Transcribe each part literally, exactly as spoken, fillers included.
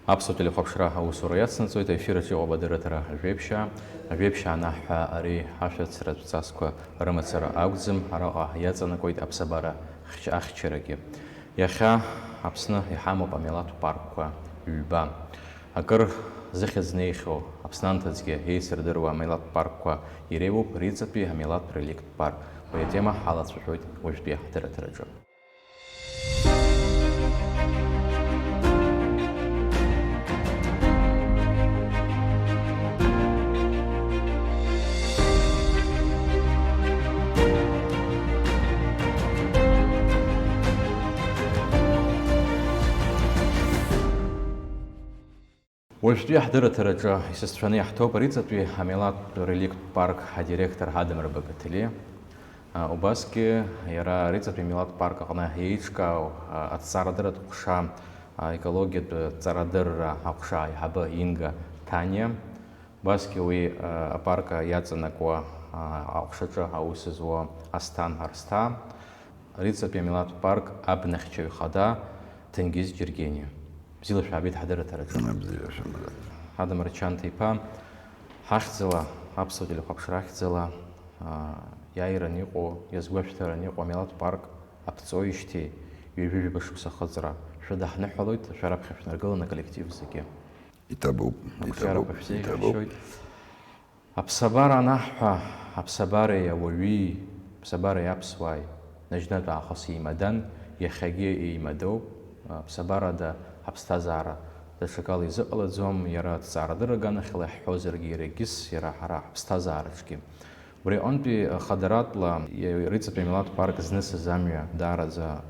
Аԥсуа телехәаԥшра аусура иацнаҵоит, аефир аҿы иҟоуп адырраҭара Ажәеиԥшьаа. Ажәеиԥшьаа анаҳҳәа, ари ашәарыцаратә ҵасқәа рымацара акәӡам, араҟа иаҵанакуеит аԥсабара хьч-, ахьчарагьы. Иахьа Аԥсны иҳамоуп амилаҭтә паркқәа ҩба. Акыр зыхьӡ неихьоу, Аԥсны анҭыҵгьы еицырдыруа амилаҭтә паркқәа иреиуоуп Риҵатәи амилаҭтә реликттә парк. Уи атема ҳалацәажәоит уажәтәи ҳдырраҭараҿы. Уажәтәи ҳдырраҭараҿы исасцәаны иаҳҭоуп Риҵатәи амилаҭтә реликттә парк адиректор Адамыр Багаҭелиа. А, убасгьы иара Риҵатәи амилаҭтә парк аҟны еиҿкаау, а, аҭҵаарадырратә ҟәша, а, аекологиатә ҵарадырра аҟәша аиҳабы Инга Ҭаниа. Убасгьы уи, а, апарк иаҵанакуа, а, аҟәшаҿы аус зуа Асҭан Арсҭаа. Риҵатәи амилаҭтә парк абнахьчаҩ хада Ҭенгиз Џьергениа. Бзиала шәаабеит ҳадырраҭараҿы. Бзиала шәымбаӡац. Адамыр Чанҭа-иԥа, ҳахьӡала, аԥсуа телехәаԥшра ахьӡала, аа, иааиран иҟоу, иазгәашәҭаран иҟоу амилаҭтә парк аԥҵоижьҭеи ҩажәи жәаба шықәса ахыҵра шәыдаҳныҳәалоит, шәара аԥхьа шәнаргыланы аколлектив зегьы. Иҭабуп, иҭабуп, иҭабуп. Аԥсабара анаҳҳәа, аԥсабареи ауаҩи, аԥсабареи аԥсуааи наџьнатә аахыс еимадан, иахьагьы еимадоуп. Аԥсабарада ҳаԥсҭазаара даҽакала изыҟалаӡом, иара аҭҵаарадырра аганахьала иаҳҳәозаргьы, иара егьыс, иара ҳара ҳаԥсҭазаараҿгьы. Убри аҟынтәи хадаратәла Риҵатәи амилаҭтә парк знысыз амҩа даараӡа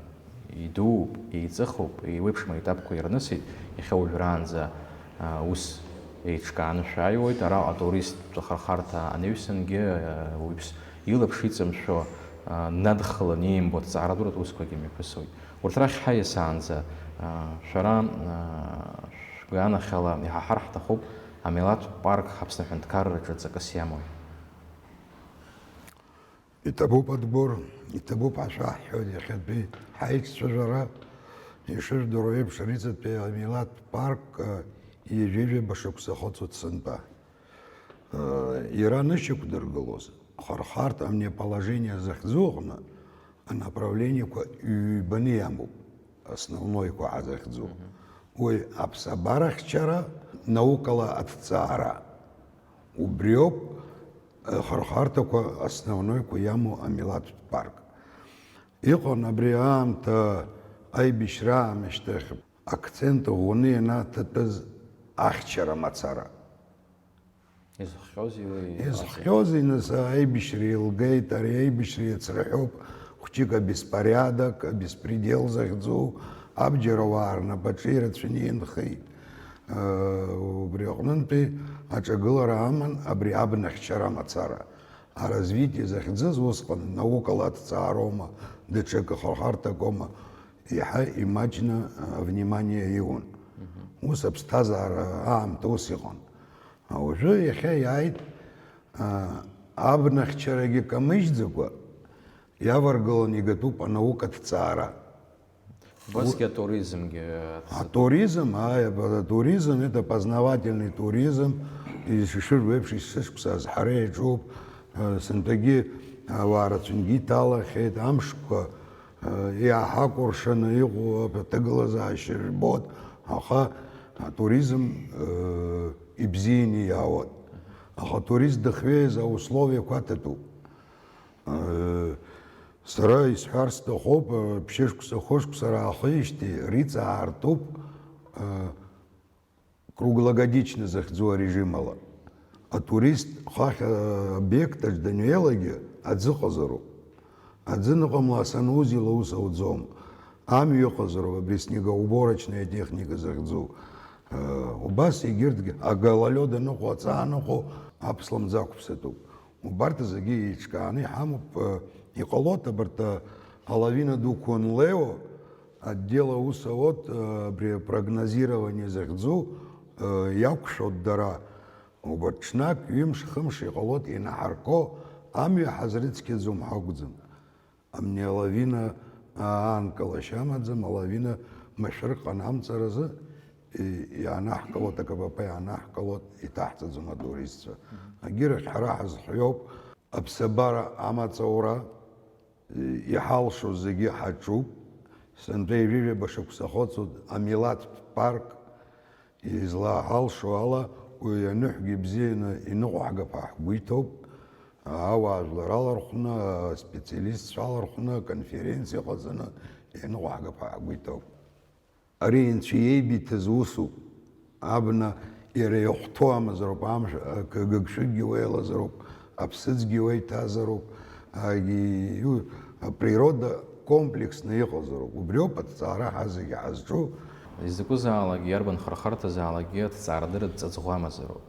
идууп, еиҵыхуп, еиуеиԥшым аетапқәа ирнысит, иахьа уажәраанӡа, а, ус еиҿкааны шәааиуеит, араҟа атуристтә хырхарҭа анаҩсангьы, а, уаҩԥс илаԥш иҵамшәо, а, днадхалан иимбо аҭҵаарадырратә усқәагьы мҩаԥысуеит. Урҭ рахь ҳаиасаанӡа, а, шәара, а, шәганахьала иҳаҳар ҳҭахуп, амилаҭтә парк Аԥсны аҳәынҭқарраҿы ҵакыс иамои? Иҭабуп, Адгәыр, иҭабуп ҳәа шәаҳҳәоит иахьатәи ҳаицәажәара. Ишыжәдыруа еиԥш, Риҵатәи амилаҭтә парк, э, ҩажәи жәаба шықәса ахыҵуеит сынтәа. Э, иара анышьақәдыргылоз, хырхарҭа амнеоположение захьӡу аҟны анаправлениеқәа ҩбаны иамоуп. Основнойқәа ҳазыхьӡу. Мгм. Уи аԥсабарахьчара, наукала аҭҵаара. Убриоуп, э, хырхарҭақәа основнойқәа иамоу амилаҭтә парк. Иҟан абри аамҭа аибашьра аамышьҭахь акцент ӷәӷәаны ианаҭатәыз ахьчара мацара. Изыхҟьозеи уи? Изыхҟьозеи, нас, аибашьра еилгеит, ари аибашьра иацраҳәоуп, хәҷык абеспориадок, абеспредел захьӡу, абџьар ауаа рнапаҿы ирацәаны инхеит. Э, убри аҟнынтәи аҿагылара аман абри абнахьчара мацара. Аразвитие захьӡыз усҟан наукала аҭҵаароума, даҽакы хырхарҭакоума, иаҳа имаҷны, э, внимание иуан. Мгм. Ус аԥсҭазаара аамҭа ус иҟан. Уажәы иахьа иааит, а, абнахьчарагьы камыжьӡакәа, иаваргыланы игатәуп анаукатә ҵаара. Убасгьы атуризмгьы. Атуризм, ааи, атуризм, это познавательный туризм, ишыжәдыруа еиԥш, есышықәса азҳара иаҿуп, а, сынтәагьы ауаа рацәангьы иҭалахьеит, амшқәа, а, иааҳакәыршаны иҟоу аҭагылазаашьа жәбоит, аха атуризм, а, ибзианы иаауеит. Аха атурист дыхҩеиз аусловиақәа аҭатәуп. Э, сара исҳәар сҭахуп, э, ԥшьышықәса, хышықәса раахижьҭеи Риҵа аартуп, э, круглогодично захьӡу арежим ала. Атурист хахь, э, объектаҿ данҩеилагьы аӡы ыҟазароуп. Аӡы аныҟамла асанузел аус ауӡом. Амҩа ыҟазароуп, абри снегоуборочная техника захьӡу. Э, убас егьырҭгьы, агололёд аныҟоу, аҵаа аныҟоу, аԥслымӡ ақәԥсатәуп. Убарҭ зегьы еиҿкааны иҳамоуп, э, иҟалоит абарҭ, э, алавина дуқәа анлеиуа, отдел аус ауеит, э, абри апрогнозирование захьӡу, э, иақәшәоит дара. Убарҭ ҽнак, ҩымш, хымш иҟалоит инаҳарго, амҩа ҳазрыцқьаӡом ҳакәӡам. Амни алавина, аа, аанкылашьа амаӡам, алавина машәыр ҟанамҵаразы И-, иаанаҳкылоит, АКПП иаанаҳкылоит, иҭаҳҵаӡом атуристцәа. Агьырахь ҳара ҳазхиоуп, аԥсабара амаҵ аура, и-, иҳалшо зегьы ҳаҿуп. Сынтәа ҩажәижәаба шықәса ахыҵуеит амилаҭтә парк, излаҳалшо ала, уи аныҳәгьы бзианы иныҟәаҳгап ҳәа ҳгәы иҭоуп. Ауаажәлар алархәны, аспециалистцәа алархәны, аконференциа ҟаҵаны иныҟәаҳгап ҳәа ҳгәы иҭоуп. Ари Анцәа иеибиҭаз усуп. Абна иара ихәҭоу амазароуп, амш, акы-, гыгшәыггьы уеилазароуп, аԥсыӡгьы уеиҭазароуп, агьи-, ю-, априрода комплексны иҟазароуп. Убриоуп аҭҵаара ҳазегьы ҳазҿу. Изакәызаалакгьы, иарбан хырхарҭазаалакгьы аҭҵаарадырратә ҵаҵӷәы амазароуп.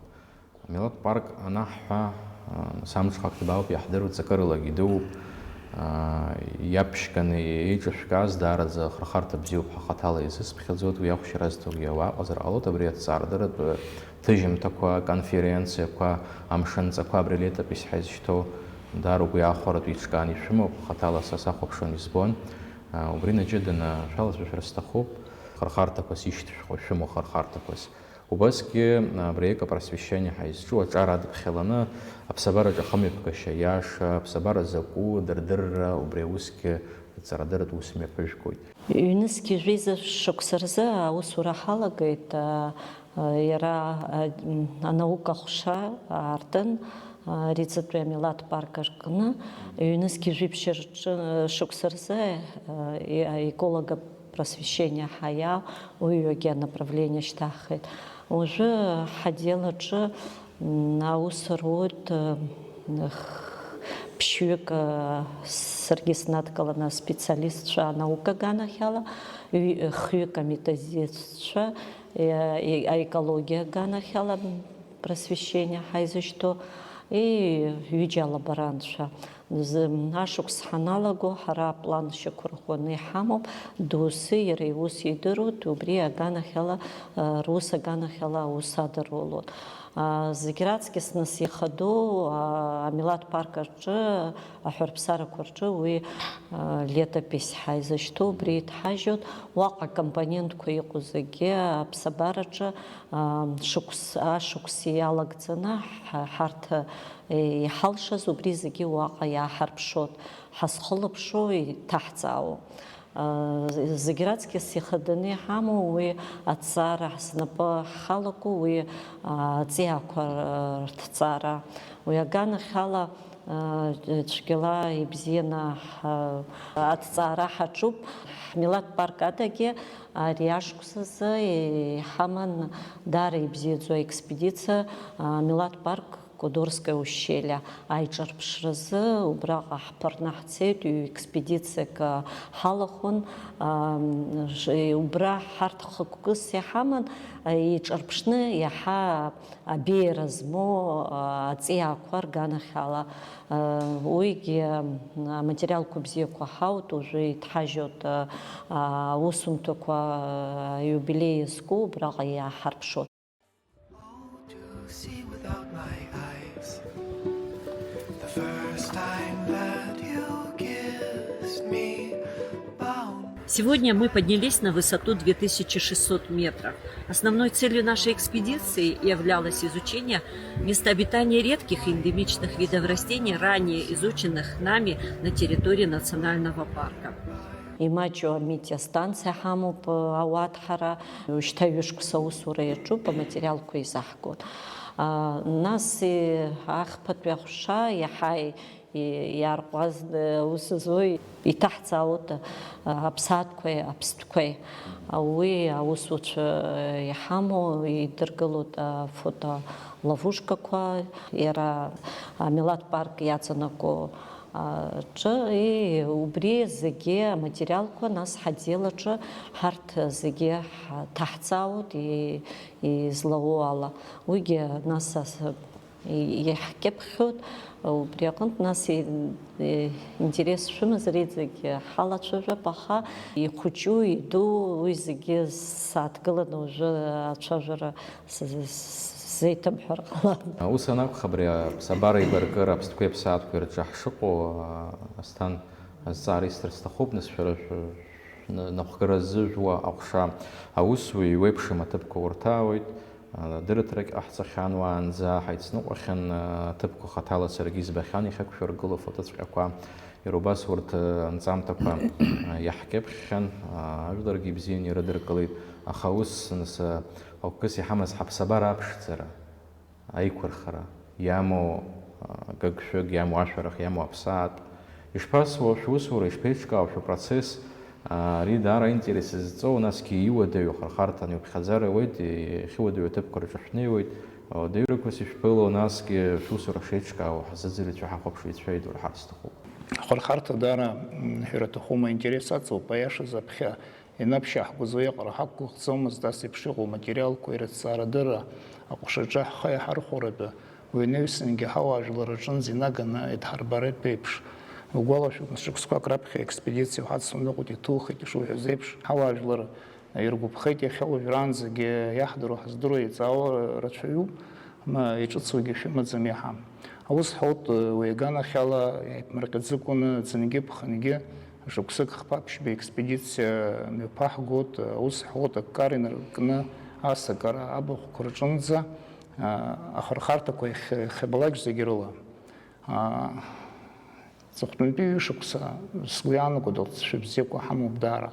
Амилаҭ парк анаҳҳәа, а, нас амҽхак ҭбаауп, иаҳдыруеит, ҵакырылагьы идууп, а, иаԥшьганы еиҿышәкааз даараӡа ахырхарҭа бзиоуп, ҳа хаҭала изысԥхьаӡоит, уи ахәшьара зҭогьы ауаа ыҟазар ҟалоит, абри аҭҵаарадырратә ҭыжьымҭақәа, аконференциақәа, амшынҵақәа, абри алетопись ҳәа изышьҭоу даара угәы иаахәаратәы иҿкааны ишәымоуп, хаҭала са сахәаԥшуан, избон, а, убри наҷыданы шәалацәажәар сҭахуп, хырхарҭақәас ишьҭышәхуа шәымоу хырхарҭақәас. Убасгьы, абри аекопросвещение ҳәа изҿу аҿар адыԥхьаланы, аԥсабараҿы ахымҩаԥгашьа иаша, аԥсабара закәу, дырдырра, убри аусгьы ҵарадырратә ус мҩаԥыжәгоит. Ҩнызқь жәеиза шықәса рзы аусура ҳалагеит, а, а, иара, а, м, анаука ҟәша аартын, а, Ариӡатәи амилаҭ парк аҿкны, ҩнызқь жәиԥшь рҿы, шықәса рзы, а, и-, а, эколого просвещение ҳәа иа-, уи ҩагьа направление шьҭаҳхит. Уажәы ҳаделаҿы, м, аус руит, м, х-, ԥшьҩык, а, саргьы снадкыланы аспециалистцәа анаука аганахьала, ҩ-, хҩык аметодистцәа, е-, е-, аекологиа аганахьала, м, просвещение ҳаизышьҭоу, и ҩыџьа алаборантцәа. Зы, ашықәс ҳаналаго, ҳара аплан шьақәырӷәӷәаны иҳамоуп, доусы иара иус идыруеит, убри аганахьала, а, рус аганахьала аус адырулоит. А, зегь раҵкьыс нас ихадоу, а, амилаҭ парк аҿы, аҳәарԥсарақәа рҿы уи, а, летопись ҳаизышьҭоу, убри иҭҳажьуеит, уаҟа акомпонентқәа иҟоу зегьы, аԥсабараҿы, а, шықәс, ашықәс иалагӡаны ҳ-, ҳарҭ, е, иҳалшаз убри зегьы уаҟа иааҳарԥшуеит, ҳазхылаԥшуа иҭаҳҵаауа. А, зегь раҵкьыс ихаданы иҳамоу уи аҭҵаара, ҳзнапы ҳхалаку уи, а, аҵиаақәа р-, рҭҵаара. Уи аганахьала, а, цәгьала ибзианы ҳ-, аҭҵаара ҳаҿуп. Ҳмилаҭ парк адагьы ари ашықәс азы иҳаман даара ибзиаӡоу аекспедициа, а, милаҭ парк Кудурское ущелье аиҿырԥшразы убраҟа ҳԥырны ҳцеит, ҩ-, експедициак, а, ҳалахәын. Ам, ж-, убра ҳарҭ хықәкыс иҳаман, а, еиҿырԥшны иаҳа абеиара змоу, а, аҵиаақәа рганахьала. А, уигьы, ам, аматериалқәа бзиақәа ҳауит, уажәы иҭҳажьуеит, а, а, аусумҭақәа, а, аиубилеи иазку убраҟа иааҳарԥшуеит. Oh, to see without my eyes. The first time that you kissed me, bound. Сегодня мы поднялись на высоту две тысячи шестьсот метров. Основной целью нашей экспедиции являлось изучение места обитания редких и эндемичных видов растений, ранее изученных нами на территории национального парка. Имаҷу аметеостанциа ҳамоуп, ауаҭҳара, шьҭа ҩышықәса аусура иаҿуп, аматериалқәа изаҳгоит. А, нас, и, ахԥатәи аҟәша иаҳа и-, иарҟәаз, э, аус зуа иҭаҳҵаауеит, а, аԥсаатәқәеи аԥстәқәеи. А, уи аусуцәа, э, иҳамоу идыргылоит афотоловушкақәа, иара амилаҭ парк иаҵанакуа аҿы, и, убри зегьы аматериалқәа нас ҳотдел аҿы ҳарҭ зегьы ҳҭаҳҵаауеит, и, излауоу ала. Уигьы нас ас-, и, иаҳкьыԥхьуеит, убри аҟынтә нас и, и, интерес шәымазар иҵегьы ҳалацәажәап, аха ихәыҷу, иду, уи зегьы сааҭгыланы уажәы ацәажәара Сзеиҭамҳәар ҟалап. Ус анакәха, абри аԥсабара еибаркыра аԥстәқәеи аԥсаатәқәеи рҿы ҳшыҟоу, а, Асҭан азҵаара исҭар сҭахуп, нас шәара шә-, Н-, нахәгара зыжәуа аҟәша аусуҩы иуеиԥшым аҭыԥқәа урҭаауеит. Адырраҭарагь ҟаҳҵахьан уаанӡа, ҳаицныҟәахьан, аҭыԥқәа хаҭала саргьы избахьан иахьақәшәыргыло афотоҵәҟьақәа. Иара убас урҭ, анҵамҭақәа иаҳкьыԥхьхьан, ажәларгьы ибзианы ирыдыркылеит, аха ус, нас, хықәкыс иҳамаз ҳаԥсабара аԥшӡара, аиқәырхара, иамоу, а, гыгшәыг, иамоу ашәарах, иамоу аԥсаатә. Ишԥасуа шәусура, ишԥеиҿкаау шәопроцесс, а, ари даара аинтерес зҵоу, насгьы иуадаҩу ахырхарҭа аниуԥхьаӡара ауеит, иахьыуадаҩу аҭыԥқәа рҿы шәнеиуеит, ауадаҩрақәас ишәԥыло, насгьы шәусура шеиҿкаау ҳзыӡырҩцәа, ҳахәаԥшыҩцәа идурҳар сҭахуп. Ахырхарҭа даара, м, ҳәара аҭахума, аинтерес аҵоуп, аиашазы аԥхьа Ианаԥшьааҳгоз уи аҟара ҳақәгәыӷӡомызт, ас еиԥш иҟоу аматериалқәа ирыҭҵаарадырра аҟәшаҿы ҳхы иаҳархәаратәы, уи анаҩсангьы ҳауаажәлар рҿынӡа инаганы идҳарбаратә еиԥш. Угәалашәома, шықәсқәак раԥхьа аекспедициа уҳацлон ыҟоуп, иҭухит ишуҳәаз еиԥш, ҳауаажәлар иргәаԥхеит, иахьа уажәраанӡагьы иаҳдыруа ҳаздыруа иҵаауа рацәаҩуп, ма иҿыцугьы шәымаӡам иаҳа. Аус ҳауеит уи аганахьала, иааиԥмырҟьаӡыкәаны, ӡынгьы ԥхынгьы, шықәсык хԥа-ԥшьба експедициа мҩаԥаҳгоит, аус ҳауеит аккара инаркны асакара абахәқәа рҿынӡа, а, ахырхарҭақәа иахь-, иахьабалак зегьы рыла. А, ҵыхәтәантәи ҩышықәса сгәы иаанагоит алҵшәа бзиақәа ҳамоуп даара.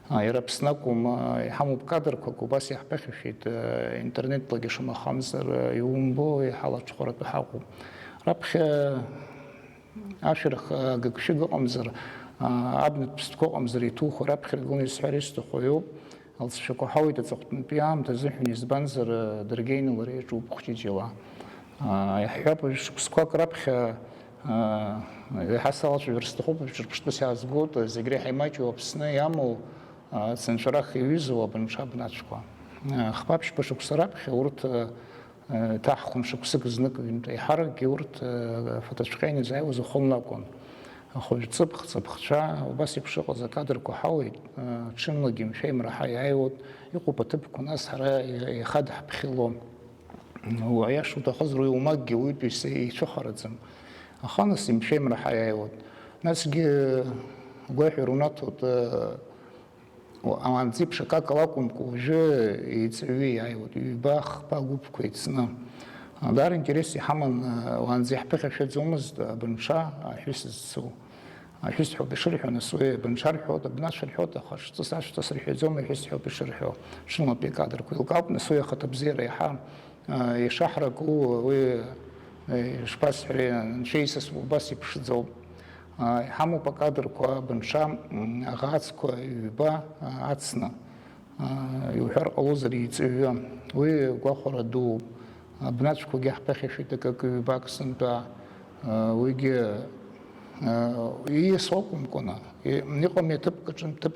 А, иара Аԥсны акәым, а, иҳамоуп кадрқәак, убас иаҳԥыхьашәеит, а, интернетлагьы шамахамзар, а, иумбо, иҳалаҽхәаратәы ҳаҟоуп. Раԥхьа ашәарах, а, гыгшәыг ыҟамзар, а, абнатә ԥстәқәа ыҟамзар иҭухуа раԥхьа иргыланы исҳәар исҭаху иоуп. Алҵшәақәа ҳауеит аҵыхәтәантәи аамҭа азыҳәан, избанзар, а, Дыргеини лареи иаҿуп хәҷыҷыла. А, иаҳҳәап, уажә шықәсқәак раԥхьа, а, еиҳа салацәажәар сҭахуп, уажә ҿырԥштәыс иаазгоит, зегь реиҳа имаҷу Аԥсны иамоу, а, цынҵәарах иҩызоу абынҽа абнацәқәа. А, хԥа-ԥшьба шықәса раԥхьа урҭ, а, Еиҭаҳхәын шықәсык знык-ҩынтә, еиҳаракгьы урҭ, э, фотоцәҟьа иназааиуаз ухылнакуан. Ахәыжә ҵыԥх, ҵыԥхцәа, убас еиԥш ыҟаз акадрқәа ҳауеит, э, ҽынлагьы мшәеимраҳа иааиуеит, иҟоуп аҭыԥқәа, нас ҳара ихадаҳԥхьыло. Уа, аиаша уҭахызар, уи умакгьы уаҩытәыҩса ицәыхараӡам. Аха нас имшәеимраҳа иааиуеит. Насгьы гәаҳәара унаҭоит, э, Уаанӡа еиԥш акакала акәымкәа, уажәы еиҵаҩы иааиуеит, ҩба, хԥа гәыԥқәа еицны. Даара интерес иҳаман, уаанӡа иаҳԥыхьашәаӡомызт абынҽа, аҳәыс зцу. Аҳәыс ҳәоуп ишырҳәо, нас уи абынҽа рҳәоит, абнацәа рҳәоит, аха ҿҵыс ашәҭ ас рҳәаӡом, аҳәыс ҳәоуп ишырҳәо. Ҽынлатәи акадрқәа еилкаауп, нас уи ахаҭабзиара иаҳа Ишаҳраку, уи, ишԥасҳәари, анцәа исасуа убас иԥшӡоуп. Иҳамоуп акадрқәа, абынҽа, аӷацқәа ҩба ацны, иуҳәар ҟалозар, еиҵаҩы. Уи гәахәара дууп. Абнацәқәагьы ҳԥыхьашәеит акык-ҩбак сынтәа. Уигьы ииасуа акәымкәаны, иҟами аҭыԥ аҿынтә, ҭыԥ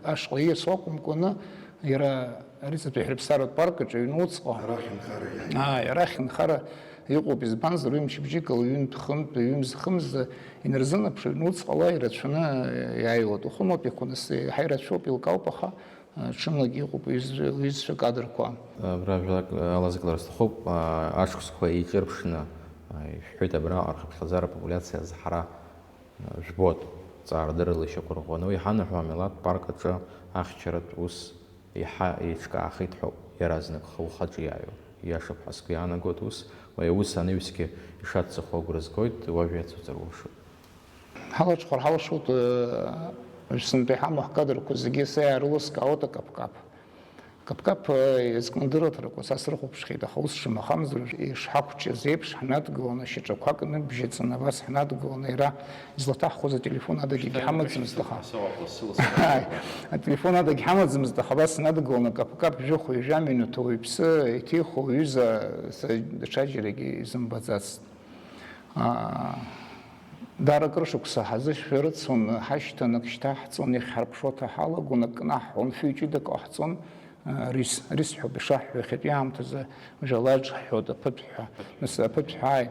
ашҟа ииасуа акәымкәаны, иара Ари ҵатәи ҳрыԥсаратә парк аҿы аҩны уҵҟа. Арахь нхара иаиааит. Ааи, арахь нхара иҟоуп, избанзар, уи мчыбжьык ала ҩынтә-хынтә, ҩымз-хымз инарзынаԥшуа, аҩны уҵҟала ирацәаны иааиуеит. Ухымҩаԥгақәа нас еиҳа ирацәоуп, еилкаауп, аха, а, ҽынлагьы иҟоуп уҩызцәа, уҩызцәа кадрқәа. Абра жәлак алазыҟалар сҭахуп, а, ашықәсқәа еиҿырԥшны, а, ишәҳәеит, абраҟа рхыԥхьаӡара апопуляциа азы ҳара, а, жәбоит, ҵаарадыррала ишьақәырӷәӷәаны. Уи иҳанаҳәо амилаҭтә парк аҿы ахьчаратә ус Иаҳа еиҿкаахеит ҳәоуп, иаразнак ухаҿы иааиуа. Ииашоуп ҳәа сгәы иаанагоит ус, уи аус анаҩсгьы ишаццахо агәра згоит, уажә иацуҵар улшоит. Ҳалаҽхәар ҳалшоит, э, сынтәа иҳамоу ҳкадрқәа зегьы са иаарылыскаауеит акаԥкаԥ. Акаԥкаԥ, э, иазкны дырраҭарақәа са срыхәаԥшхьеит, аха ус шамахамзар, ишҳақәҿиаз еиԥш, ҳнадгыланы, шьаҿақәак ныбжьаҵаны, абас ҳнадгыланы, иара Излаҭаҳхуаз ателефон адагьы егьҳамаӡамызт, аха. Ааи, ателефон адагьы ҳамаӡамызт, аха абас инадгыланы каԥ-каԥ жәохә ҩажәа минуҭ ауаҩԥсы иҭихуа уҩыза са даҽаџьарагьы изымбаӡацт. Аа, даара акыр шықәса ҳазышәарыцон, ҳашьҭан, ак шьҭаҳҵон, иахьҳарԥшуа ҳалагон, ак кнаҳҳон, фҩы ҷыдак ҟаҳҵон, аа, рис, рис ҳәоуп ишаҳҳәо иахьатәи аамҭазы, уажә алаџ ҳҳәоит, аԥыҭҳәа. Нас аԥыҭҳәа, ааи.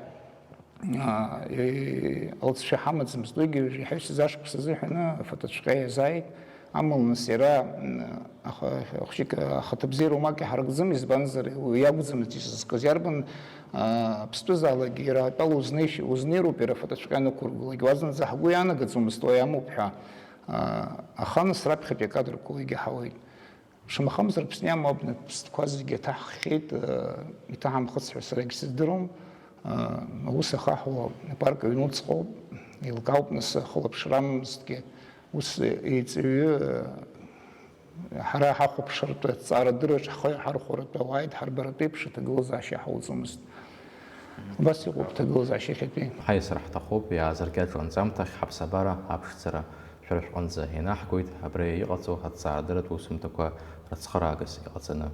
Аа, е-, алҵшәа ҳамаӡамызт, уигьы уажә иҳаҩсыз ашықәс азыҳәаны афатәацәҟьа иазааит, амала нас иара, м, аха-, ахәыҷык ахаҭабзиара умак иҳаракӡам, избанзар, уи иакәӡамызт исызкыз, иарбан, аа, ԥстәызаалакгьы иара атәала узнеишь-, узнеироуп иара афатәацәҟьа анықәургылак, уа зынӡа ҳгәы иаанагаӡомызт уа иамоуп ҳәа. Аха нас раԥхьатәи акадрқәа уигьы ҳауеит. Шамахамзар, Аԥсны иамоу абнатә ԥстәқәа зегьы ҭаҳххьеит, иҭаҳамхыц ҳәа сара егьсыздыруам. Аус ахаҳәуа апарк аҩнуҵҟоуп, еилкаауп нас ахылаԥшра амамызҭгьы. Ус еиҵаҩы ҳара ҳахәаԥшыртә аҭҵаарадырраҿ ҳхы иаҳархәаратәы ауаа идҳарбаратәы еиԥш аҭагылазаашьа ҳауӡомызт. Убас иҟоуп аҭагылазаашьа иахьатәи. Ҳаиасыр ҳҭахуп, иаазыркьаҿу анҵамҭахь ҳаԥсабара аԥшӡара шәара шәҟынӡа инаҳгоит, абри иҟаҵоу аҭҵаарадырратә усумҭақәа рыцхыраагас иҟаҵаны.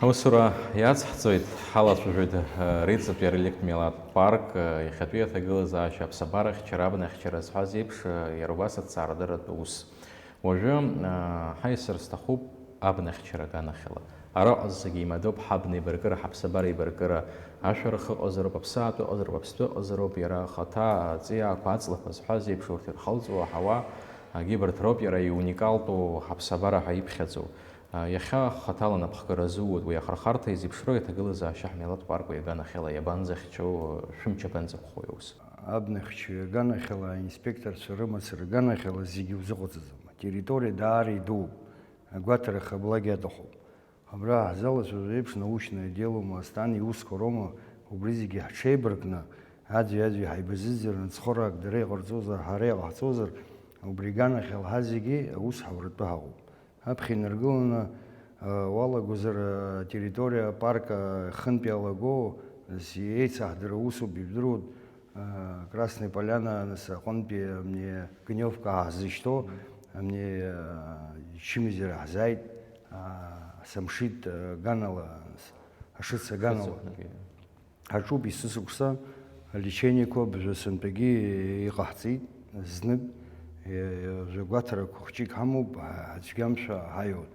Аусура иацҳҵоит, ҳалацәажәоит, э, Риҵатәи ареликтә милаҭтә парк, э, иахьатәи аҭагылазаашьа, аԥсабарахьчара, абнахьчара зҳәаз еиԥш, э, иара убас аҭҵаарадырратә ус. Уажәы, э, ҳаиасыр сҭахуп абнахьчара аганахьала. Араҟа зегьы еимадоуп, ҳабна еибаркыра, ҳаԥсабара еибаркыра, ашәарах ыҟазароуп, аԥсаатә ыҟазароуп, аԥстәы ыҟазароуп, иара ахаҭа, аҵиаақәа, аҵлақәа зҳәаз еиԥш, урҭ ирхылҵуа аҳауа, егьи абарҭ роуп иара иуникалтәу ҳаԥсабара ҳәа иԥхьаӡоу. Иахьа хаҭала напхгара азууеит, уи ахырхарҭа изеиԥшроу иаҭагылазаашьа ҳмилаҭ парк уи аганахьала иабанӡахьчоу, шәымч абанӡақәхои ус? Абнахьчаҩ аганахьала, аинспекторцәа рымацара аганахьала зегьы узыҟаҵаӡом. Атерриториа даара идууп, агәаҭара хаблагьы аҭахуп. Абра ҳзалацәажәо еиԥш, научное делоума, Асҭан иусқәа роума, убри зегьы ҳҽеибаркны, аӡәи-аӡәи ҳаибазыӡырҩны цхыраак дара иҟарҵозар, ҳара иҟаҳҵозар, убри аганахьала ҳазегьы аус ҳауратәы ҳаҟоуп. Аԥхьа инаргыланы, а, уалагозар, а, атерриториа апарк, а, хынтә иалаго, нас еицаҳдыруа усуп, ижәдыруеит, а, Красная Поляна, нас аҟынтәи, а, абни Гневка ҳзышьҭоу, абни, а, чымазара ҳзааит, а, самшит, а, аганала, нас, ашыц аганала. Шыцықәнагеит. Ҳаҿуп есышықәса алечениеқәа, бжәа сынтәагьы иҟаҳҵеит, знык, е-, жәа гәаҭарақәа хәҷык ҳамоуп, ҳа-, ҳацәгьамшәа ҳаиуеит.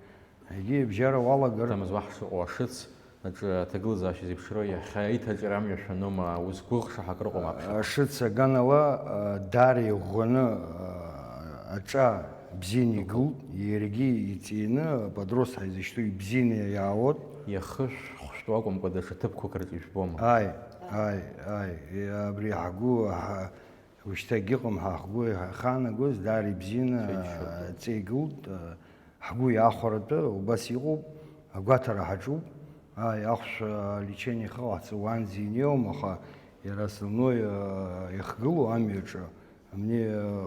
Егьи абжьара уалагар. Тамыз уаҳа шыҟоу ашыц аҿы аҭагылазаашьа зеиԥшроу иахьа иҭаҿиара амҩа шәаноума, узгәыӷша ҳакрыҟоума аԥшаҳәа? Ашыц аганала, а, даара иӷәӷәаны, а, аҿа бзианы игылт, иаргьы иҵианы, аподрост ҳәа изышьҭоу ибзианы иаауеит. Иахышә хәшәтәу акәымкәа, даҽа ҭыԥқәак рҿы ижәбома? Ааи, ааи, ааи, абри ҳгәы, ҳа-, ушьҭагь ыҟам, ҳа ҳгәы иахьаанагоз, даара ибзианы, ҵеиџьшьоуп, ҵеигылт, ҳгәы иахәаратәы убас иҟоуп, агәаҭара ҳаҿуп, ааи, ахәшә алечение ихы ҟаҳҵо уаанӡа инеиуам, аха иара основной, ихгылоу амҩаҿы, абни,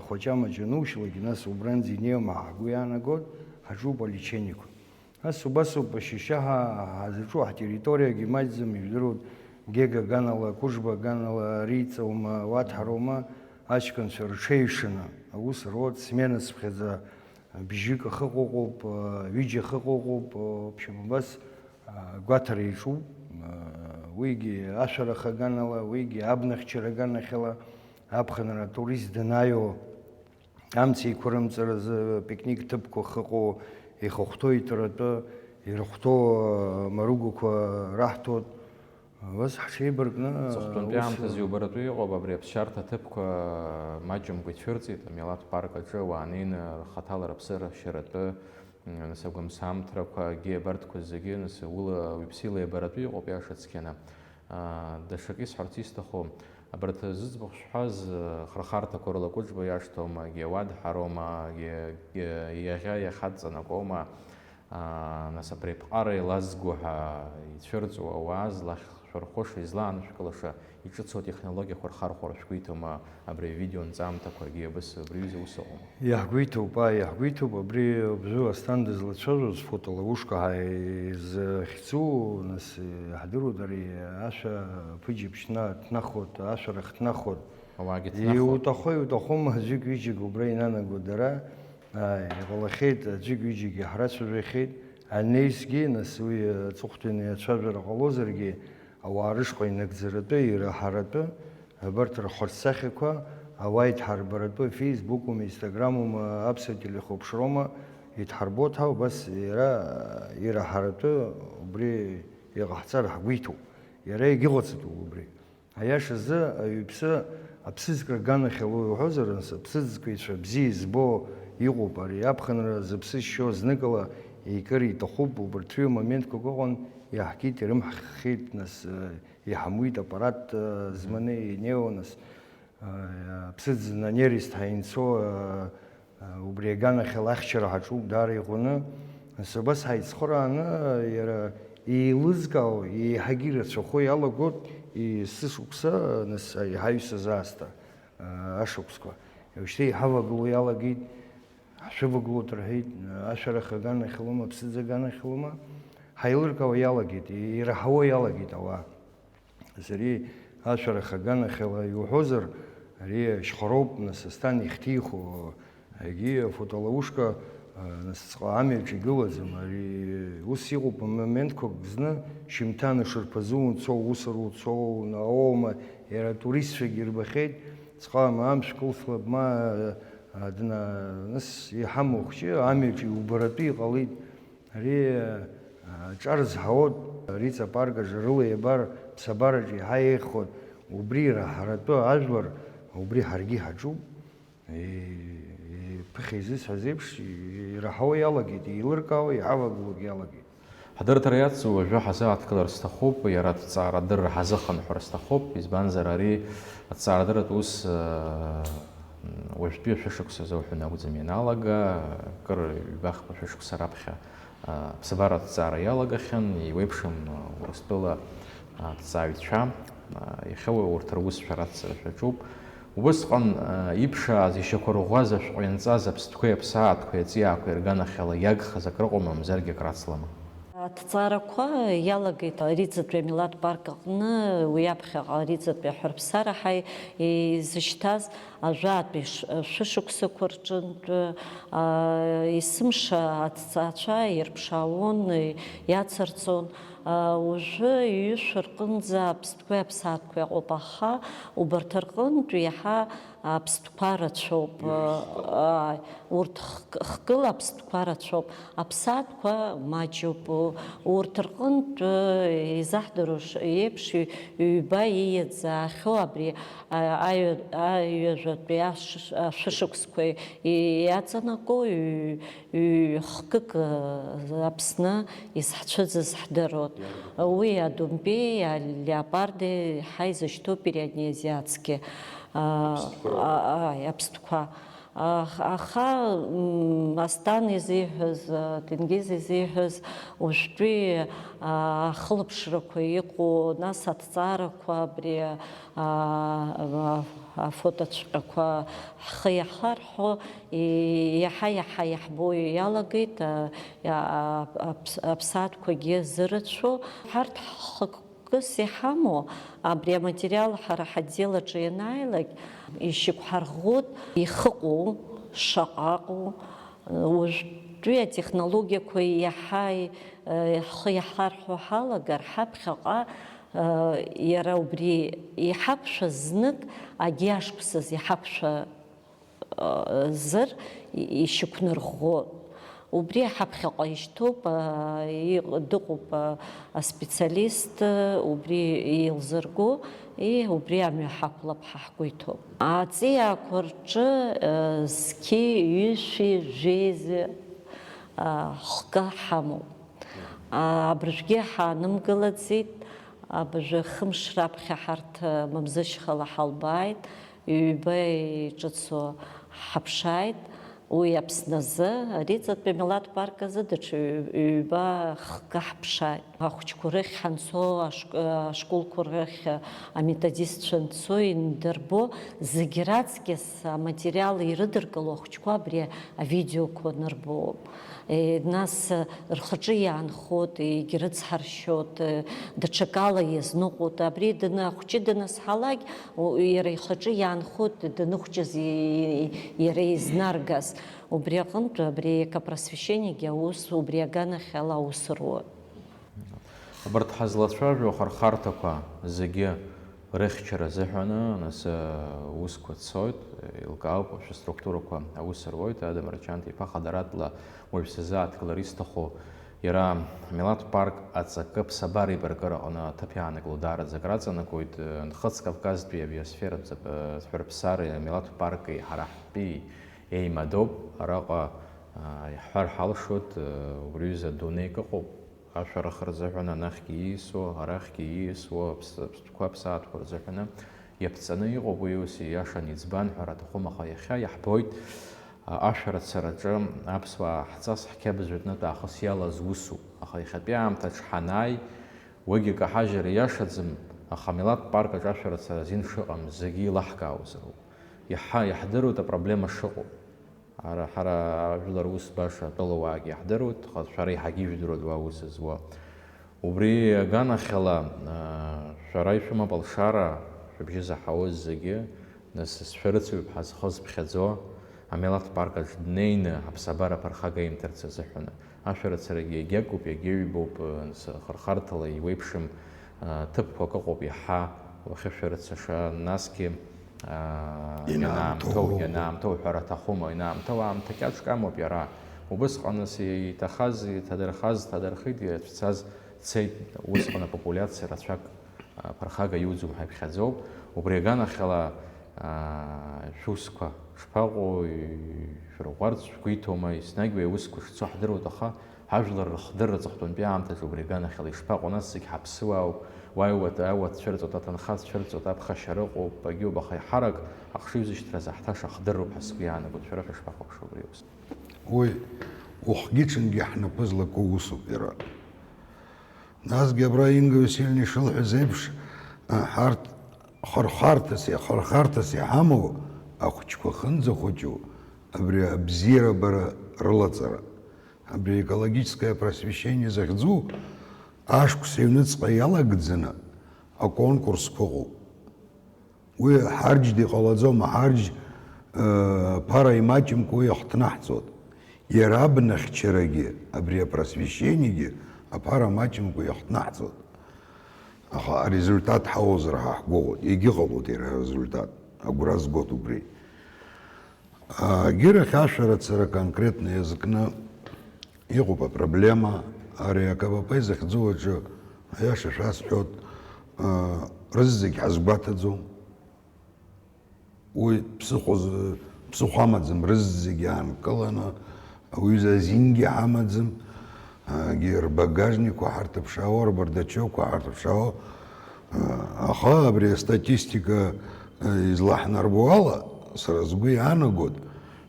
хәаҷамаҷ анушьлак, нас убранӡа инеиуам ҳәа ҳгәы иаанагоит, ҳаҿуп алечениеқәа. Нас убасоуп ашьшьыҳәа ҳазаҿу, ҳтерриториагьы маҷӡам, ижәдыруеит, Гега аганала, Кәыҿба аганала, Риҵаума, Уаҭҳарума, аҷкәынцәа рҽеиҩшаны аус руеит, смена цыԥхьаӡа бжьык ахыҟоуп, ҩыџьа ахыҟоуп, в общем, убас, а, гәаҭара иаҿуп, а, уигьы ашәарах аганала, уигьы абнахьчара аганахьала, аԥхынра атурист данааиуа, амц еиқәырымҵаразы пикник ҭыԥқәа ахьыҟоу, ихыхәҭоу итәратәы, ирыхәҭоу, а, марыгәақәа раҳҭоит. Убас ҳҽеибаркны, аҵыхәтәантәи ус аамҭазы иубаратәы иҟоуп, абри аԥсшьарҭа аҭыԥқәа маҷымкәа ицәырҵит, амилаҭ парк аҿы ауаа неины рхаҭала рыԥсы ршьаратәы, нас агәамсамҭрақәагьы абарҭқәа зегьы, нас ула, уаҩԥсы илеибаратәы иҟоуп, иаша цқьаны. Аа, даҽакы исҳәарц исҭаху, абарҭ зыӡбахә шәҳәаз, хырхарҭақәа рыла Кәыҿба иашҭоума, Гьауадҳароума, Гье-, Гье-, иаӷьа иахьадҵанакуоума, Аа, нас абри аԥҟара еилазго ҳәа ицәырҵуа ауаа злахьшәырхәыша, излааншәкылаша, иҿыцу атехнологиақәа рхархәара шәгәы иҭоума, абри авидео нҵамҭақәагьы абас абри аҩыза ус ыҟоума? Иаҳгәы иҭоуп, ааи, иаҳгәы иҭоуп, абри абжьы Асҭан дызлацәажәоз фотоловушка ҳәа изыхьӡу, нас, иаҳдыруеит, ари ашәа ԥыџьаԥшьна днахоит, ашәарах днахоит. Ауаагьы ҭнахуеит. Иуҭаху-иуҭахума, аӡәык-ҩыџьак убра инанаго дара, ааи, иҟалахьеит, аӡәык-ҩыџьагьы ҳрацәажәахьеит, анеизгьы, нас уи, аҵыхәтәан ацәажәара ҟалозаргьы, ауаа рышҟа инагӡаратәы, ираҳаратәы, абарҭ рхаҿсахьақәа, ауаа идҳарбаратәы, Facebook-ума, Instagram-ума, аԥсуа телехәаԥшроума, идҳарбоит ҳәа, убас иара ираҳаратәы убри иҟаҳҵар ҳгәы иҭоуп. Иара егьыҟаҵатәуп убри. Аиашазы, аҩԥсы аԥсыӡкра аганахьала уҳәозар, нас, аԥсыӡкыҩцәа бзиа избо иҟоуп. Ари аԥхынра зыԥсы шьо зныкала икыр иҭахуп. Убарҭ рҩы моментқәак ыҟан, иаҳкит, ирымҳхит, нас, э, иҳамуит аппарат, э, зманы инеиуа, нас, э, аԥсыӡ на нерест ҳаинцо, э, Убри аганахьала ахьчара ҳаҿуп даара иӷәӷәаны. Нас абас ҳаицхырааны, иара еилызкаауа, еиҳагьы ирацәахо иалагоит есышықәса, нас, иҳаҩсыз аасҭа, ашықәсқәа. Уажәшьҭа иҳавагыло иалагеит, ҳшәывагылоит рҳәеит, ашәарах аганахьалома, аԥсыӡ аганахьалома, ҳаилыркаауа иалагеит, ираҳауа иалагеит ауаа. Ари ашәарах аганахьала иуҳәозар, ари ашьхароуп, нас, Асҭан ихьҭихуа, егьи афотоловушка, а, нас, ҵаҟа амҩаҿ игылаӡам. Ари ус иҟоуп, моментқәак зны шьымҭан ашарԥазы унцо, усура уцо, унаоума, иара атуристцәагьы ирбахьеит, ҵаҟа ма амшә кылслап, ма, а, дна-, нас, иҳамоу хәҷы амҩаҿ иубаратәы иҟалеит. Ари, а, ҿар зҳауоу, ари ҵапарк аҿы рыла иабар, ԥсабараҿы еиҳа еиӷьхоит, убри ираҳаратәы ажәлар, убри ҳаргьы ҳаҿуп. И-, и-, ԥыхьа изысҳәаз еиԥш, и-, ираҳауа иалагеит, еилыркаауа, иҳавагылоугьы иалагеит. Ҳдырра иацу уажәы ҳазааҭгылар сҭахуп, иара аҭҵаарадырра ҳазыхынҳәыр сҭахуп, избанзар ари аҭҵаарадырратә ус, а, уажәтәи ашәышықәса азы уҳәан акәӡам ианалага, кыр ҩбахԥа шәышықәса раԥхьа, а, аԥсабара аҭҵаара иалагахьан, еиуеиԥшым, а, Урыстәыла, а, аҭҵааҩцәа, а, иахьа урҭ русшәа рацҵара шәаҿуп. Убысҟан, а, иԥшааз, ишьақәырӷәӷәаз, ашәҟәы ианҵаз аԥстәқәеи аԥсаатәқәеи аҵиаақәеи рганахьала иагхаз акрыҟоума, мамзаргьы акрацлама? Аҭҵаарақәа иалагеит Ариӡатәи амилаҭ парк аҟны, уи аԥхьаҟа Ариӡатәи аҳәарԥсараҳа изышьҭаз ажәатәи ш-, шәышықәсақәа рҿынтә, а, есымша аҭҵаацәа ирԥшаауан, иацырҵон. А, уажәы ҩышә рҟынӡа аԥстәқәеи аԥсаатәқәеи ыҟоуп, аха убарҭ рҟынтә иаҳа аԥстәқәа рацәоуп. Ҩышә зҭаху. Ааи, урҭ хк-, хкыла аԥстәқәа рацәоуп, аԥсаатәқәа маҷуп. Урҭ рҟынтә, изаҳдыруа ш-, еиԥш, ҩ-, ҩба ииаӡаахьоу абри, а, аҩ-, аҩажәатәи ашш-, ашәышықәсқәа иаҵанакуа ҩ-, ҩ-, хкык, а, Аԥсны изҳцәыӡыз ҳдыруеит. Уи адомбеи, алеопарди, ҳа изышьҭоу пиранеи азиатски, а, аԥстәқәа роуп. А, ааи, аԥстәқәа. Ах-, аха, м, Асҭан изиҳәаз, а, Тенгиз изиҳәаз, уажәтәи, а, ахылаԥшрақәа иҟоу, нас аҭҵаарақәа абри, а, а, афотоцәҟьақәа ҳхы иахарҳәо, и-, иаҳа-иаҳа иаҳбо иалагеит, а, а, аԥс-, аԥсаатәқәагьы зырацәоу. Ҳарҭ ҳхы Кыс иҳамоу абри аматериал ҳара ҳотдел аҿы ианааилак, ишьақәҳарӷәӷәоит ихыҟоу, шаҟа ыҟоу, уажәтәи атехнологиақәа иаҳа, э, ҳхы иаҳарҳәо ҳалагар, ҳаԥхьаҟа, э, иара убри иҳақәшәаз знык агьи ашықәсаз иҳақәшәа зыр ишьақәнарӷәӷәо. Убри ҳаԥхьаҟа ишьҭоуп, а, иҟ-, дыҟоуп, а, аспециалист, убри еилзырго, и, убри амҩа ҳақәлап ҳәа ҳгәы иҭоуп. Аҵиаақәа рҿы, а, зқьи ҩышәи жәеиза, а, хкы ҳамоуп. А, абыржәгьы ҳаанымгылаӡеит, абыржәы хымш раԥхьа ҳарҭ, а, мамзышьхала ҳалбааит. Ҩба иҿыцу ҳаԥшааит, Уи Аԥсназы, ари ҵатәи амилаҭ парк азы даҽа ҩ-, ҩба хкы ҳԥшааит. Ахәыҷқәа рыхь ҳанцо, ашк-, ашколқәа рыхь аметодистцәа анцо индырбо, зегь раҵкьыс аматериал ирыдыркыло ахәыҷқәа абри авидеоқәа нырбоуп. Е, нас, рхаҿы иаанхоит, егьрыцҳаршьоит, даҽакала иазныҟәоит. Абри даны, ахәҷы даназҳалак, у-, иара ихаҿы иаанхоит даныхәҷыз и-, иара изнаргаз. Убри аҟынтә, абри аекопросвещениагьы аус, убри аганахьала аус руеит. Абарҭ ҳазлацәажәо ахырхарҭақәа зегьы рыхьчара азыҳәаны, нас, аусқәа цоит, еилкаауп, ашәы структурақәа аус руеит, Адам Рачанҭ-иԥа хадаратәла уажә сазааҭгылар исҭаху, иара амилаҭ парк аҵакы аԥсабара еибаркыра аҟны аҭыԥ иаанагыло даараӡа акраҵанакуеит, Нхыҵ Кавказтәи абиосфератә ҵап-, цәҳәырԥсареи амилаҭ парки ҳара ҳтәи еимадоуп, араҟа, а, иаҳҳәар ҳалшоит, а, убри аҩыза адунеик ыҟоуп. Ашәарах рзыҳәан анахьгьы ииасуа, арахьгьы ииасуа аԥс-, аԥстәқәа аԥсаатәқәа рзыҳәаны иаԥҵаны иҟоуп, уи ус ииашан иӡбан ҳәара аҭахым, аха иахьа иаҳбоит, а, ашәарыцараҿы аԥсуаа ҳҵас ҳқьабз жәытәнытә аахыс иалаз усуп, аха иахьатәи аамҭаҿ ҳанааи, уигьы акаҳажьра иашаӡам, аха амилаҭ парк аҿы ашәарыцара азин шыҟам зегьы еилаҳкаауазароуп. Иаҳа-, иаҳдыруеит апроблема шыҟоу. Ара ҳара ажәлар ус баша атәылауаагьы иаҳдыруеит, аха шәара еиҳагьы ижәдыруеит уа аус зуа. Убри аганахьала, аа, шәара ишәымоуп алшара, шәыбжьы заҳауаз зегьы, нас сшәарыцаҩуп ҳәа зхы зԥхьаӡо, амилаҭ парк аҿы днеины аԥсабара аԥырхага имҭарц азыҳәаны. Ашәарыцарагьы иагьакуп, иагьаҩбоуп, нас ахырхарҭала иуеиԥшым, аа, ҭыԥқәак ыҟоуп иаҳа уахьышәарыцаша, насгьы, аа, Ианаамҭоу. Ианаамҭоу, ианаамҭоу ҳәара аҭахума, ианаамҭоу аамҭа кьаҿк амоуп иара. Убысҟан нас иҭахаз, иҭадырхаз, ҭадырхит, иацәцаз цеит, усҟан апопулиациа рацәак, а, ԥырхага иуӡом ҳәа иԥхьаӡоуп. Убри аганахьала, а, шәусқәа шԥаҟоу, шәрыӷәӷәарц шәгәы иҭоума, еснагь уи аусқәа шцо ҳдыруеит, аха ҳажәлар рыхдырра аҵыхәтәантәи аамҭаҿы убри аганахьала ишԥаҟоу, нас зегь ҳаԥсуаауп, уааи уа-, ауа цәырҵуеит, аҭынха цәырҵуеит, аԥхашьара ыҟоуп, агьоуп, аха иҳарак ахшыҩзышьҭра заҳҭаша ҳдырроуп ҳәа сгәы иаанагоит, шәара шәышԥаҟоу шәа убри аус? Уи ухгьы-ҽынгьы ҳнапы злаку усуп иара. Насгьы абра Инга Васильевна ишылҳәаз еиԥш, ҳарҭ хырхарҭас, иахырхарҭас иҳамоу ахәыҷқәа ахьынӡахәыҷу, абри абзиарабара рылаҵара, абри экологическое просвещение захьӡу, ашықәс ҩныҵҟа иалагӡаны аконкурсқәа ыҟоуп. Уи ҳарџьда иҟалаӡом, ҳарџь, э, ԥара имаҷымкәа уи иахҭнаҳҵоит. Иара абнахьчарагьы, абри апросвещениагьы аԥара маҷымкәа иахҭнаҳҵоит. Аха арезультат ҳауазар ҳа ҳгәыӷуеит, егьыҟалоит иара арезультат, агәра згоит убри. Агьырахь ашәарыцара конкретно иазкны иҟоуп апроблема, ари АКВП изыхьӡу аҿы, аиаша шәасҳәоит, а, рызегь ҳазгәаҭаӡом. Уи ԥсыхәа з-, ԥсыхәа амаӡам, рызегь аанкыланы, ауаҩы азингьы ҳамаӡам, агьи рбагажникқәа ҳарҭыԥшаауа, рбардачокқәа ҳарҭыԥшаауа, аха абри астатистика излаҳнарбо ала, сара сгәы иаанагоит,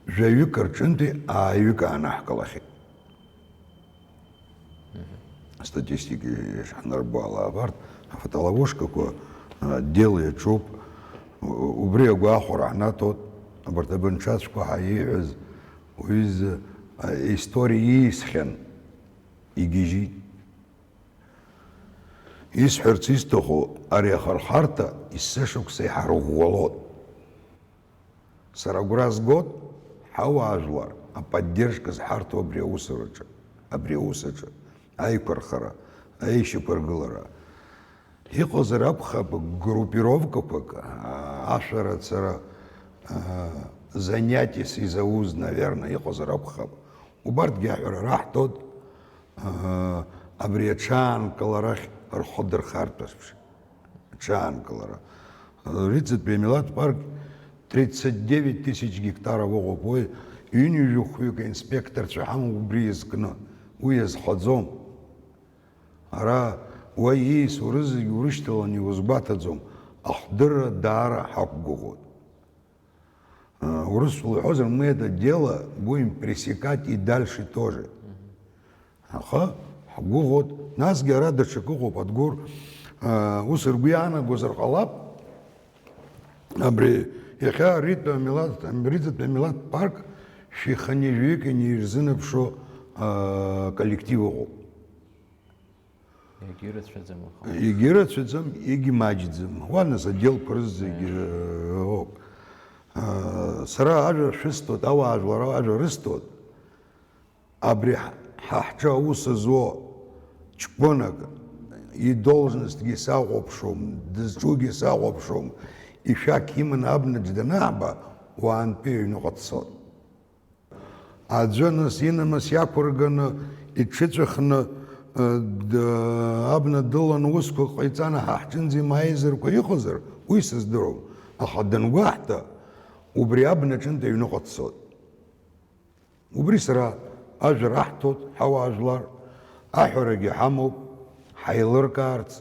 жәаҩык рҿынтәи ааҩык аанаҳкылахьеит. Астатистика ишҳнарбо ала, абарҭ афотоловушкақәа, а, отдел иаҿуп. У-, убри агәахәара ҳнаҭоит, абарҭ абынҽацәқәа ҳәа ииҳәаз, уҩыза, а, история иисхьан, игьежьит. Исҳәарц исҭаху, ари ахырхарҭа есышықәса иҳарӷәӷәалоит. Сара агәра згоит, ҳауаажәлар аподдержка зҳарҭо абри аусураҿы, абри аус аҿы, аиқәырхара, аишьақәыргылара. Иҟазар акәхап группировкақәак, аа, ашәарыцара, аа, занятиас изауз, наверное, иҟазар акәхап. Убарҭгьы аҳәара раҳҭоит, аа, абри аҽаанкыларахь рхы дырхарҭәазшәа. Аҽаанкылара. Риҵатәи амилаҭ парк тридцать девять тысяч гектаров ыҟоуп, уи ҩынҩажәи хәҩык аинспекторцәа ҳамоуп убри иазкны, уи иазхаӡом. Ара уа ииасуа рызегь урышьҭаланы иузгәаҭаӡом, ахдырра даара ҳақәгәыӷуеит. Урысшәа уҳәозар, мы это дело будем пресекать и дальше тоже. Аха ҳгәыӷуеит, насгьы ара даҽакы ыҟоуп, Адгәыр, ус ргәы иаанагозар ҟалап, абри иахьа аритәи амилаҭ, аритәи амилаҭ парк шәи хынҩажәаҩык инеирзынаԥшуа, а, коллектив ыҟоуп. Егьирацәаӡам, аха. Егьирацәаӡам, егьмаҷӡам. Уа нас, отделқәа рызегьы, э, ыҟоуп. А, сара ажәа шәысҭоит, ауаажәлар ажәа рысҭоит. Абри ҳа, ҳа ҳҿы аус зуа ҷкәынак идолжностгьы сахәаԥшуам, дызҿугьы сахәаԥшуам, ишәақь иманы абнаҿ данааба, уаантәи аҩныҟа дцот. Аӡәы нас инамыс иақәырганы, иҽыҵәахны, э, д-, абна дылан, усқәак ҟаиҵан, ҳа ҳҿынӡа имааизарқәа иҟазар, уи сыздыруам. Аха дангәаҳҭа, убри абнаҿынтә аҩныҟа дцот. Убри сара ажәа раҳҭоит, ҳауаажәлар, аҳәарагьы ҳамоуп, ҳаилыркаарц.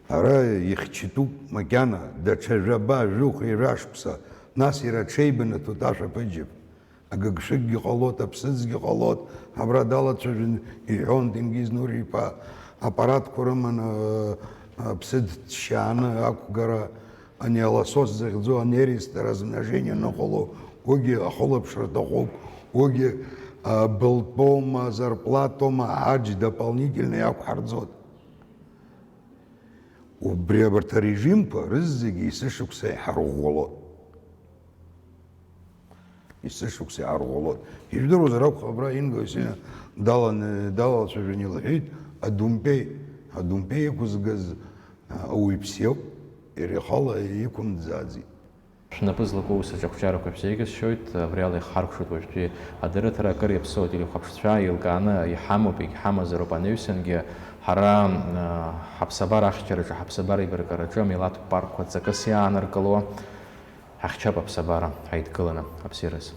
Ара ихьчатәуп макьана, даҽа жәаба, жәохә, ҩажәа шықәса, нас иара аҽеибанаҭоит ашәаԥыџьаԥ. Агыгшәыггьы ҟалоит, аԥсыӡгьы ҟалоит, абра далацәажәон, иҳәон Тенгиз Нури-иԥа, аппаратқәа рыманы, аԥсыӡ ҭшьааны ақәгара, ани аласос захьӡу анерест размножение аныҟало, уигьы ахылаԥшра аҭахуп, уигьы, а, былтәоума, зарплатоума, аџь дополнительно иақәҳарӡоит. Убри абарҭ арежимқәа рызегьы есышықәса иҳарӷәӷәалоит. Есышықәса иҳарӷәӷәалоит. Ижәдыруазар акәхап, абра Инга Васильевна даланы, далацәажәан илҳәеит, адумпеи, адумпеи иқәызгаз, а, ауаҩԥс иоуп, иара ихала иқәымӡааӡеит. Шәнапы злаку ус аҿахәҷарақәа шәзеиӷьасшьоит, абри ала ихҳаркәшоит уажәтәи адырраҭара, акыр иаԥсоу ателехәаԥшцәа еилкааны иҳамоуп, егьҳамазароуп анеҩсангьы. Ҳара, а, ҳаԥсабара ахьчараҿы, ҳаԥсабара еибаркараҿы амилаҭтә паркқәа ҵакыс иаанаркыло, ҳахьчап аԥсабара ҳаидкыланы, аԥсираз.